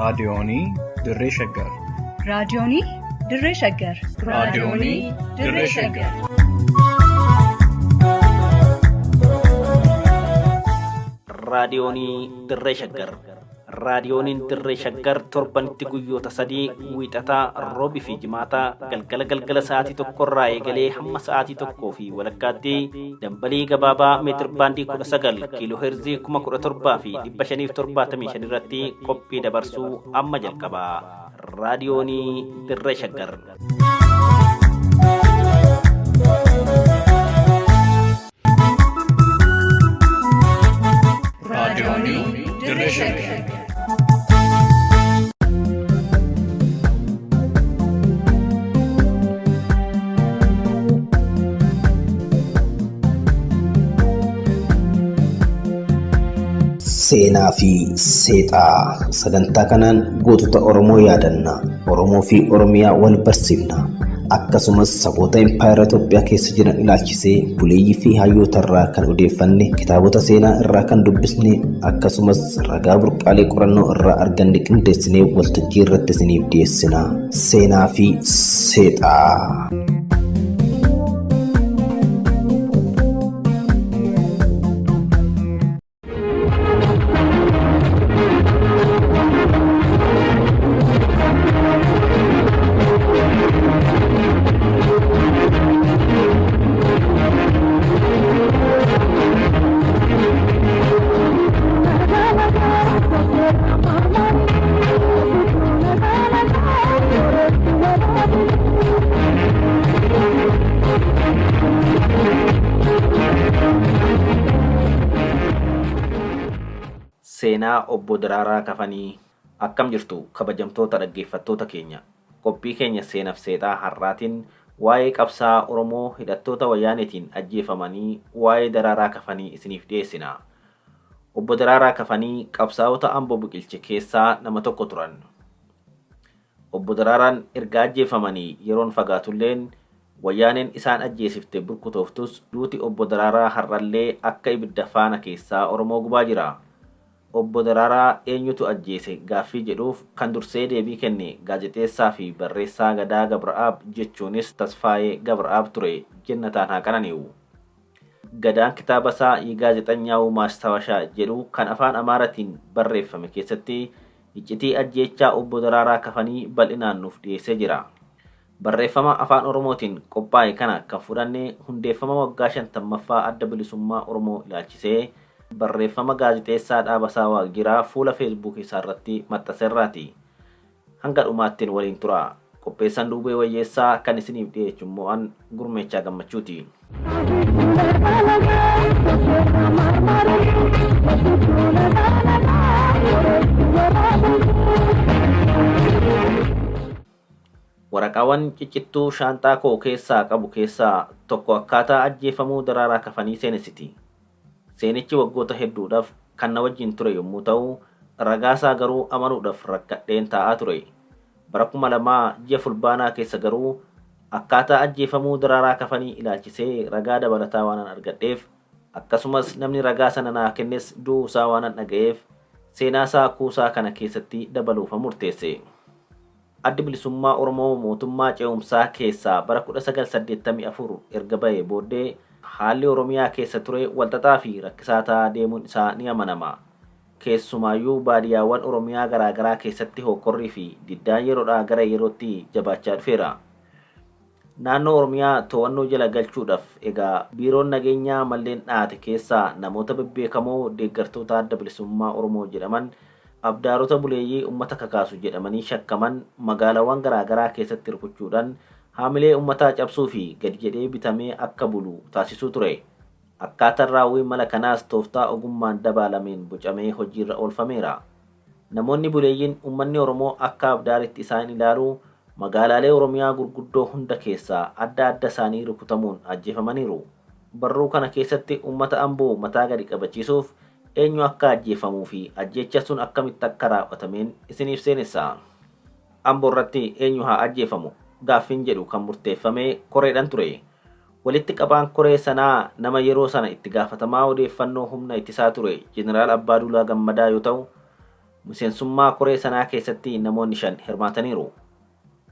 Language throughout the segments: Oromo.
Raadiyoonii Dirree Shaggar. Raadiyoonii Dirree Shaggar. Raadiyoonii Dirree Shaggar. Raadiyoonii Dirree Shaggar. Raadiyooniin Dirree Shaggar torbanitti guyyoota sadii wiixataa, roobii fi jimaataa galgala galgala sa'aatii tokkorraa eegalee hamma sa'aatii tokkoo fi walakkaatti dambalii gabaabaa meetir baandii 19 kiiloo heerzii 17,575 irratti qophii dabarsuu amma jalqaba. Raadiyoonii Dirree Shaggar. Raadiyoonii Dirree Shaggar. Seenaa fi seexaa sagantaa kanaan gootota Oromoo yaadanna. Oromoo fi Oromiyaa wal barsiifna. Akkasumas saboota impaayera Itoophiyaa keessa jiran ilaalchisee buleeyyii fi hayyoota irraa kan odeeffanne, kitaabota seenaa irraa kan dubbisne, akkasumas ragaa burqaalee qorannoo irraa arganne qindeessinee waltajjii irratti isiniif dhiyeessina. Seenaa fi seexaa. Seenaa Obbo Daraaraa Kafanii. Akkam jirtu kabajamtoota dhaggeeffattoota keenya. Qophii keenya seenaf seexaa har'aatiin waa'ee qabsaa'aa Oromoo hidhattoota Wayyaaneetiin ajjeefamanii waa'ee Daraaraa Kafanii isiniif dhiyeessina. Obbo Daraaraa Kafanii qabsaa'ota Ambo biqilche keessaa nama tokko turan. Obbo Daraaraan erga ajjeefamanii yeroon fagaatulleen Wayyaaneen isaan ajjeesifte burkutooftus duuti Obbo Daraaraa har'allee akka ibidda faana keessaa Oromoo gubaa jira. Obbo Daraaraa eenyutu ajjeese gaaffii jedhuuf kan dursee deebii kenne gaazexeessaa fi barreessaa Gadaa Gabra'aab jechuunis Tasfaayee Gabra'aab ture jennataan haa qanani'u. Gadaan kitaaba isaa Yegaazexanyaawu Maastawashaa jedhu kan afaan Amaaratiin barreeffame keessatti iccitii ajjeechaa Obbo Daraaraa Kafanii bal'inaan nuuf dhiyeessee jira. Barreeffama Afaan Oromootiin qophaa'e kana kan fudhanne hundeeffama waggaa 50ffaa Adda Bilisummaa Oromoo ilaalchisee barreeffama gaazixeessaa Dhaabasaa Waaqjiraa fuula Facebook isaarratti maxxanserraati. Hanga dhumaatti nu waliin turaa. Qopheessaan Duubee Wayyeessaa kan isiniif dhiyeechu immoo an Gurmeechaa Gammachuuti. Waraqaawwan ciccittuu shaanxaa koo keessaa qabu keessaa tokko akkaataa ajjeefamuu Daraaraa Kafanii seenessiti. Seenichi waggoota hedduudhaf kan na wajjin ture yommuu ta'u, ragaasaa garuu amanuudhaf rakkadheen taa'aa ture. Bara 2000 ji'a Fulbaanaa keessa garuu akkaataa ajjeefamuu Daraaraa Kafanii ilaalchisee ragaa dabalataa waanan argadheef, akkasumas namni ragaa sana naa kennes du'uusaa waanan dhaga'eef seenaasaa kuusaa kana keessatti dabaluufan murteesse. Addi Bilisummaa Oromoo mootummaa ce'umsaa keessaa bara 1984 erga ba'ee booddee haalli Oromiyaa keessa ture walxaxaa fi rakkisaa ta'aa deemuun isaa ni amanama. Keessumaayyuu baadiyaawwan Oromiyaa garaa garaa keessatti hookkorrii fi diddaan yeroodhaa gara yerootti jabaachaa dhufeera. Naannoo Oromiyaa to'annoo jala galchuudhaf egaa Biiroon Nageenyaa malleen dhahate keessaa namoota bebbeekamoo deeggartoota Adda Bilisummaa Oromoo jedhaman abdaarota buleeyyii ummata kakaasu jedhamanii shakkaman magaalaawwan garaa garaa keessatti rukuchuudhan haamilee ummataa cabsuu fi gadi jedhee bitamee akka bulu taasisuu ture. Akkaatan raawwii mala kanaas tooftaa ogummaan dabaalameen bocamee hojiirra oolfameera. Namoonni buleeyyiin ummanni Oromoo akka abdaaritti isaan ilaalu magaalaalee Oromiyaa gurguddoo hunda keessaa adda adda isaanii rukutamuun ajjeefamaniiru. Barruu kana keessatti ummata Amboo mataa gadi qabachiisuuf eenyu akka ajjeefamuu fi ajjeechaan sun akkamitti akka raaw'atameen isiniif seenessa. Ambo irratti eenyu haa ajjeefamu gaaffiin jedhu kan murteeffame koreedhan ture. Walitti qabaan koree sanaa nama yeroo sana itti gaafatamaa odeeffannoo humna ittisaa ture Jeneraal Abbaaduulaa Gammadaa yoo ta'u, Miseensummaa koree sanaa keessatti namoonni 5 hirmaataniiru.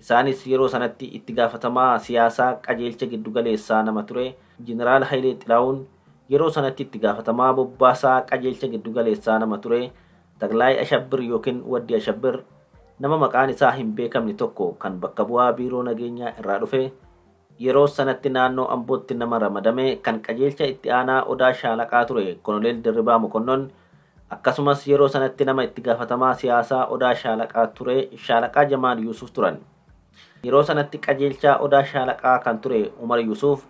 Isaanis yeroo sanatti itti gaafatamaa siyaasaa qajeelcha giddugaleessaa nama ture Jeneraal Hayilee Xilaawun, yeroo sanatti itti gaafatamaa bobbaasaa qajeelcha giddugaleessaa nama ture Taklaay Ashabbir yookiin Waddi Ashabbir, nama maqaan isaa hin beekamne tokko kan bakka bu'aa biiroo nageenyaa irraa dhufe, yeroo sanatti naannoo Ambootti nama ramadame kan qajeelcha itti aanaa Odaa Shaalaqaa ture Koloneel Dirribaa Mokonnon, akkasumas yeroo sanatti nama itti gaafatamaa siyaasaa Odaa Shaalaqaa ture Shaalaqaa Jamaal Yuusuf turan. Yeroo sanatti qajeelchaa Odaa Shaalaqaa kan ture Umar Yuusuf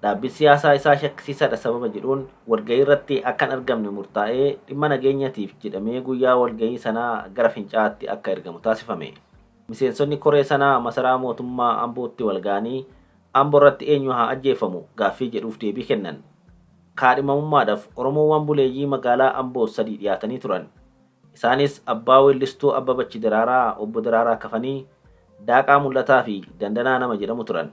dhaabbii siyaasaa isaa shakkisiisaadha sababa jedhuun walgahii irratti akka hin argamne murtaa'ee dhimma nageenyatiif jedhamee guyyaa walgahii sanaa gara Fincaa'aatti akka ergamu taasifame. Miseensonni koree sanaa masaraa mootummaa Ambootti walga'anii Amboo irratti eenyu haa ajjeefamu gaaffii jedhuuf deebii kennan. Kaadhimamummaadhaaf Oromoowwan buleeyyii magaalaa Amboo 3 dhiyaatanii turan. Isaanis abbaa weellistuu Abbabachi Daraaraa obbo Daraaraa Kafanii, Daaqaa Mul'ataa fi Dandanaa nama jedhamu turan.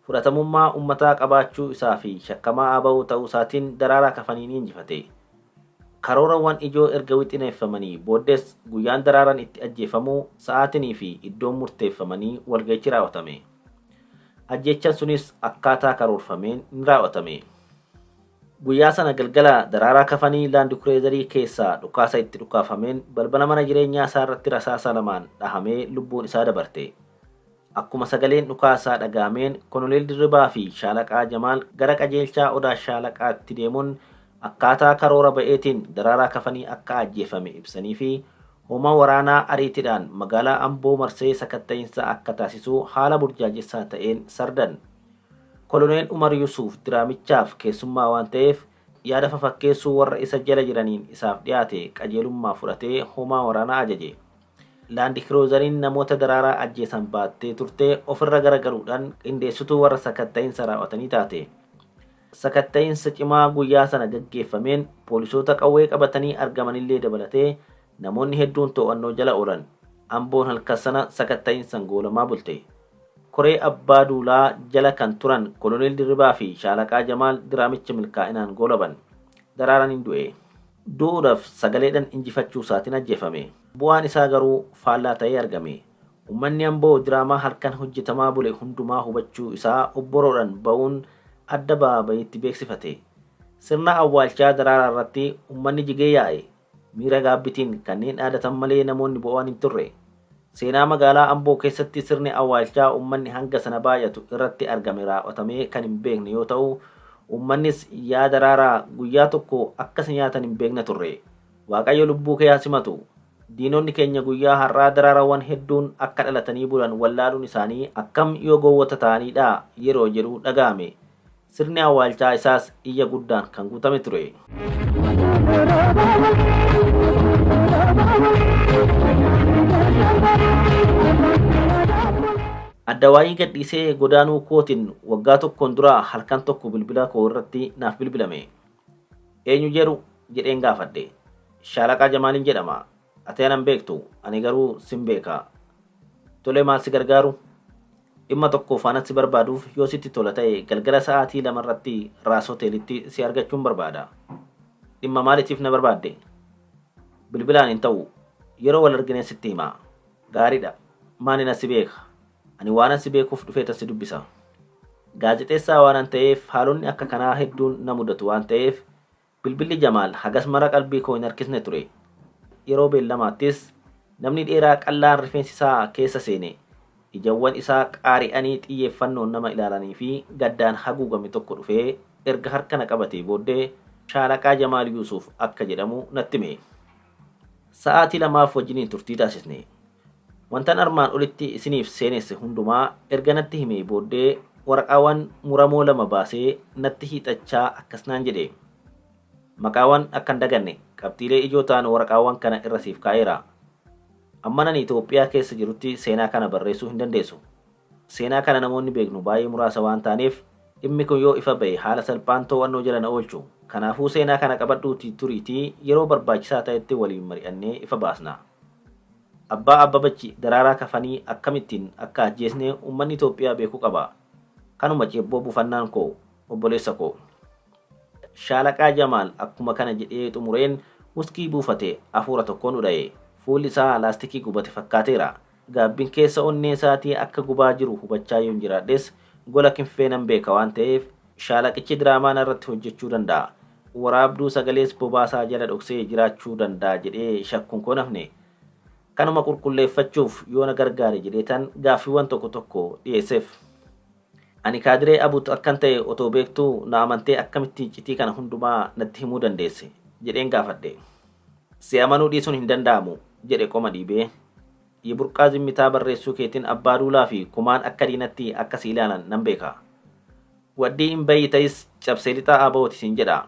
Fudhatamummaa uummataa qabaachuu isaa fi shakkamaa ABO ta'uu isaatiin Daraaraa Kafanii ni injifate. Karoorawwan ijoo erga wixineeffamanii booddees guyyaan Daraaraan itti ajjeefamu sa'aatinii fi iddoon murteeffamanii walga'ichi raawwatame. Ajjeechaan sunis akkaataa karoorfameen ni raawwatame. Guyyaa sana galgala Daraaraa Kafanii laandikureezarii keessaa dhukaasa itti dhukaafameen balbala mana jireenyaa isaa irratti rasaasa 2n dhahamee lubbuun isaa dabarte. Akkuma sagaleen dhukaasaa dhaga'ameen Koloneel Dirribaa fi Shaalaqaa Jamaal gara qajeelchaa Odaa Shaalaqaatti deemuun akkaataa karoora ba'eetiin Daraaraa Kafanii akka ajjeefame ibsanii fi hoomaa waraanaa ariitiidhaan magaalaa Amboo marsee sakatta'iinsa akka taasisu haala burjaajessaa ta'een sardan. Koloneel Umar Yusuuf diraamichaaf keessummaa waan ta'eef yaada fafakkeessuu warra isa jala jiraniin isaaf dhiyaate qajeelummaa fudhatee hoomaa waraanaa ajaje. Laandikroozariin namoota Daraaraa ajjeesan baattee turte ofirra garagaluudhaan qindeessituu warra sakatta'iinsa raawwatanii taate. Sakatta'iinsa cimaa guyyaa sana gaggeeffameen poolisoota qawwee qabatanii argamanillee dabalatee namoonni hedduun to'annoo jala oolan. Amboon halkan sana sakatta'iinsaan goolamaa bulte. Koree Abbaa Duulaa jala kan turan Koloneel Dirribaa fi Shaalaqaa Jamaal diraamicha milkaa'inaan goolaban. Daraaraan hin du'e. Du'uudhaaf sagaleedhaan injifachuu isaatiin ajjeefame. Bu'aan isaa garuu faallaa ta'ee argame. Uummanni Amboo diraamaa halkan hojjetamaa bule hundumaa hubachuu isaa obboroodhaan ba'uun adda ba'aa bahiitti beeksifate. Sirna awwaalchaa Daraaraa irratti uummanni jigee yaa'e. Miira gaabbitiin kanneen dhaadatan malee namoonni bo'aan hin turre. Seenaa magaalaa Amboo keessatti sirni awwaalchaa uummanni hanga sana baay'atu irratti argame raawwatamee kan hin beekne yoo ta'u, uummannis yaa Daraaraa guyyaa tokko akkas nyaatan hin beekne turre. Waaqayyo lubbuu kee haa simatu. Diinonni keenya guyyaa har'aa daraarawwan hedduun akka dhalatanii bulan wallaaluun isaanii akkam yoo gowwota ta'aniidha yeroo jedhu dhaga'ame. Sirni awwaalchaa isaas iyya guddaan kan guutame ture. Addawaayii gadhiisee godaanuu kootiin waggaa tokkoon dura halkan tokko bilbila koo irratti naaf bilbilame. Eenyu jedhu jedheen gaafadhe. Shaalaqaa Jamaaliin jedhama. Ati anan beektu, ani garuu sin beeka. Tole, maal si gargaaru? Dhimma tokkoof waanan si barbaaduuf yoo sitti tola ta'e galgala sa'aatii 2 irratti Raas Hoteelitti si argachuun barbaada. Dhimma maaliitiif na barbaadde? Bilbilaan hin ta'u. Yeroo wal argineen sitti hima. Gaariidha. Maalin as si beeka? Ani waanan si beekuuf dhufeetan si dubbisa. Gaazexeessaa waanan ta'eef haalonni akka kanaa hedduun na mudatu waan ta'eef bilbilli Jamaal hagas mara qalbii koo hin harkisne ture. Yeroo beellamaattis namni dheeraa qal'aan rifeensi isaa keessa seene, ijawwan isaa qaari'anii xiyyeeffannoon nama ilaalanii fi gaddaan haguugame tokko dhufee erga harka na qabatee booddee Shaalaqaa Jamaal Yuusuuf akka jedhamu natti hime. Sa'aatii 2f wajjiniin turtii taasisne. Wantan armaan olitti isiniif seenesse hundumaa erga natti himee booddee waraqaawwan muramoo 2 baasee natti hiixachaa akkas naan jedhe. Maqaawwan akka hin daganne qabxiilee ijoo ta'an waraqaawwan kana irra siif kaa'eera. Amman ani Itoophiyaa keessa jirutti seenaa kana barreessuu hin dandeessu. Seenaa kana namoonni beeknu baay'ee muraasa waan taaneef dhimmi kun yoo ifa ba'e haala salphaan to'annoo jala na oolchu. Kanaafuu seenaa kana qabadhuutii turiitii yeroo barbaachisaa ta'etti waliin mari'annee ifa baasna. Abbaa Abbabachi Daraaraa Kafanii akkamittiin akka ajjeesne uummanni Itoophiyaa beekuu qaba. Kanuma ceebboo buufannaan koo, obboleessa koo. Shaalaqaa Jamaal akkuma kana jedhee xumureen wuskii buufate afuura tokkoon udha'e. Fuulli isaa laastikii gubate fakkaateera. Gaabbiin keessa onnee isaatii akka gubaa jiru hubachaa yoon jiraadhes gola Kinfee nan beeka waan ta'eef shaalaqichi diraamaa narratti hojjechuu danda'a. Waraabduu sagalees bobaasaa jala dhoksee jiraachuu danda'a jedhee shakkuun koo nafne. Kanuma qulqulleeffachuuf yoo na gargaare jedheetan gaaffiiwwan tokko tokko dhiyeesseef. Ani kaadiree Abut akkan ta'e otoo beektuu na amantee akkamitti iccitii kana hundumaa natti himuu dandeesse jedheen gaafadhe. Si amanuu dhiisuun hin danda'amu jedhe qoma dhiibee. Burqaa Zimmitaa barreessuu keetiin Abbaa Duulaa fi Kumaan akka diinatti akka si ilaalan nan beeka. Waddii hin bayyi ta'is cabsee lixaa ABOti siin jedha.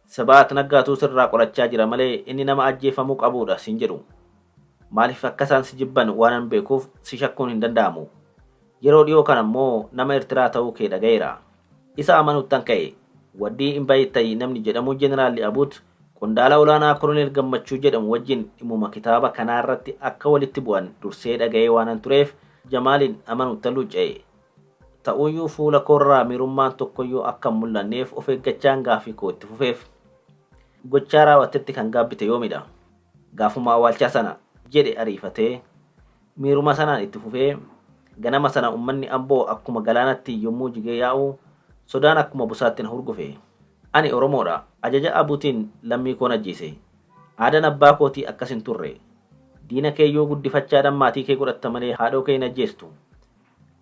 Sabaat Naggaatuu sirraa qolachaa jira malee inni nama ajjeefamuu qabuudha siin jedhu. Maaliif akka isaan si jibban waanan beekuuf si shakkuun hin danda'amu. Yeroo dhiyoo kana immoo nama Eertiraa ta'uu kee dhaga'eera. Isa amanuuttan ka'e. Waddii hin bayyi ta'i namni jedhamu Jeneraalli Abuut qondaala olaanaa Koloneel Gammachuu jedhamu wajjin dhimmuma kitaaba kanaa irratti akka walitti bu'an dursee dhaga'ee waanan tureef Jamaaliin amanuuttan luucca'e. Ta'uyyuu fuula koorraa miirummaan tokkoyyuu akka hin mul'anneef of eeggachaan gaaffii koo itti fufeef. Gochaa raawwattetti kan gaabbite yoomidha? Gaafuma awwaalchaa sana jedhe ariifatee miiruma sanaan itti fufee ganama sana uummanni Amboo akkuma galaanatti yommuu jigee yaa'u sodaan akkuma busaatti na hurgufe. Ani Oromoodha. Ajaja Abuutiin lammii koon ajjeese. Aadaan abbaa kootii akkas hin turre. Diina kee yoo guddifachaadhaan maatii kee godhatta malee haadhoo kee hin ajjeestu.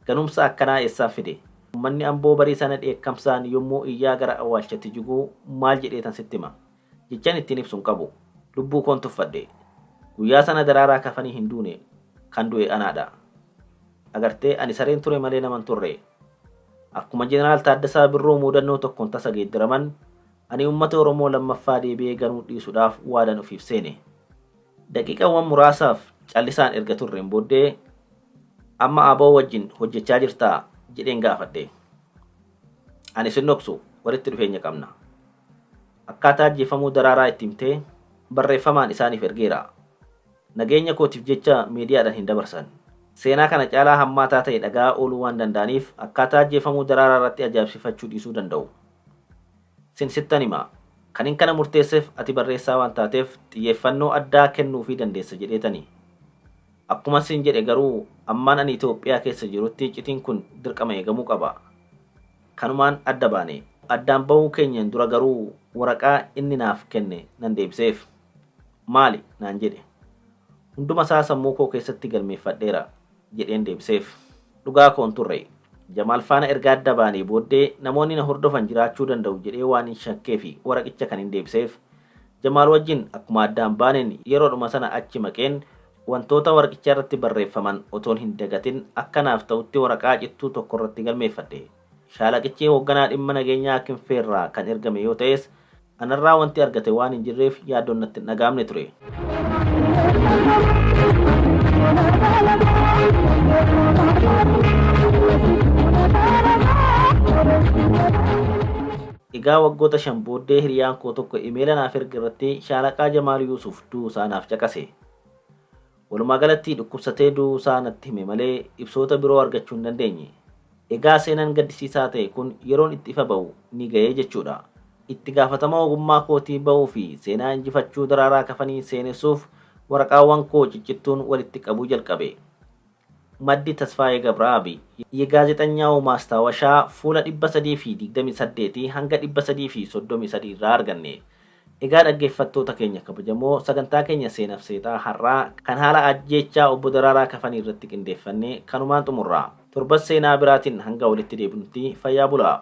Ganumsa akkanaa eessaan fide? Uummanni Amboo barii sana dheekkamsaan yommuu iyyaa gara awwaalchatti jiguu maal jedheetan sitti hima? Jechaan ittiin ibsu hin qabu. Lubbuu koon tuffadhe. Guyyaa sana Daraaraa Kafanii hin duune, kan du'e anaadha. Agartee ani sareen ture malee naman turre. Akkuma Jeneraal Taaddasaa Birruu muudannoo tokkoon tasa geeddaraman, ani uummata Oromoo lammaffaa deebi'ee ganuu dhiisuudhaaf waadan ofiif seene. Daqiiqawwan muraasaaf callisaan erga turreen booddee amma ABO wajjin hojjechaa jirtaa jedheen gaafadhe. Ani sin dhoksu, walitti dhufeenya qabna. Akkaataa ajjeefamuu Daraaraa itti himtee barreeffamaan isaaniif ergeera. Nageenya kootiif jecha miidiyaadhaan hin dabarsan. Seenaa kana caalaa hammaataa ta'e dhagaa ooluu waan danda'aniif akkaataa ajjeefamuu Daraaraa irratti ajaa'ibsiifachuu dhiisuu danda'u. Sin sittan hima. Kanin kana murteesseef ati barreessaa waan taateef xiyyeeffannoo addaa kennuufii dandeessa jedheetani. Akkuma sin jedhe garuu ammaan ani Itoophiyaa keessa jirutti iccitiin kun dirqama eegamuu qaba. Kanumaan adda baane. Addaan bahuu keenyan dura garuu waraqaa inni naaf kenne nan deebiseef. Maali naan jedhe. Hunduma isaa sammuu koo keessatti galmeeffadheera jedheen deebiseef. Dhugaa koon turre. Jamaal faana erga adda baanee booddee namoonni na hordofan jiraachuu danda'u jedhee waan hin shakkee fi waraqicha kan hin deebiseef. Jamaal wajjin akkuma addaan baaneen yeroodhuma sana achi maqeen wantoota waraqicha irratti barreeffaman otoon hin dagatin akka naaf ta'utti waraqaa cittuu tokko irratti galmeeffadhe. Shaalaqichi hoogganaa dhimma nageenyaa Kinfeerraa kan ergame yoo ta'es anarraa wanti argate waan hin jirreef yaaddoon natti hin dhaga'amne ture. Egaa waggoota 5 booddee hiriyaan koo tokko imeela naaf erge irratti Shaalaqaa Jamaal Yuusuf du'uu isaa naaf caqase. Walumaa galatti dhukkubsatee du'uu isaa natti hime malee ibsoota biroo argachuu hin dandeenye. Egaa seenaan gaddisiisaa ta'e kun yeroon itti ifa ba'u ni ga'e jechuudha. Itti gaafatama ogummaa kootii ba'uu fi seenaa injifachuu Daraaraa Kafanii seenessuuf waraqaawwan koo ciccittuun walitti qabuu jalqabe. Maddi Tasfaayee Gabra'aabi. Yegaazexanyaawu Maastaawashaa fuula 328 hanga 333 irraa arganne. Egaa dhaggeeffattoota keenya kabajamoo sagantaa keenya seenaf seexaa har'aa kan haala ajjeechaa obbo Daraaraa Kafanii irratti qindeeffanne kanumaan xumurra. Torban seenaa biraatiin hanga walitti deebinutti fayyaa bulaa.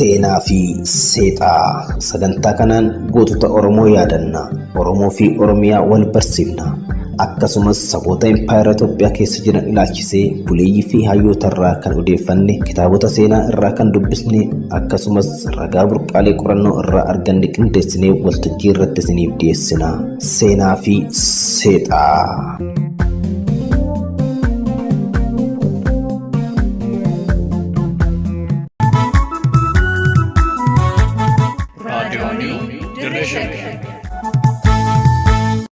Seenaa fi seexaa sagantaa kanaan gootota Oromoo yaadanna. Oromoo fi Oromiyaa wal barsiifna. Akkasumas saboota impaayera Itoophiyaa keessa jiran ilaalchisee buleeyyii fi hayyoota irraa kan odeeffanne, kitaabota seenaa irraa kan dubbisne, akkasumas ragaa burqaalee qorannoo irraa arganne qindeessinee waltajjii irratti isiniif dhiyeessina. Seenaa fi seexaa.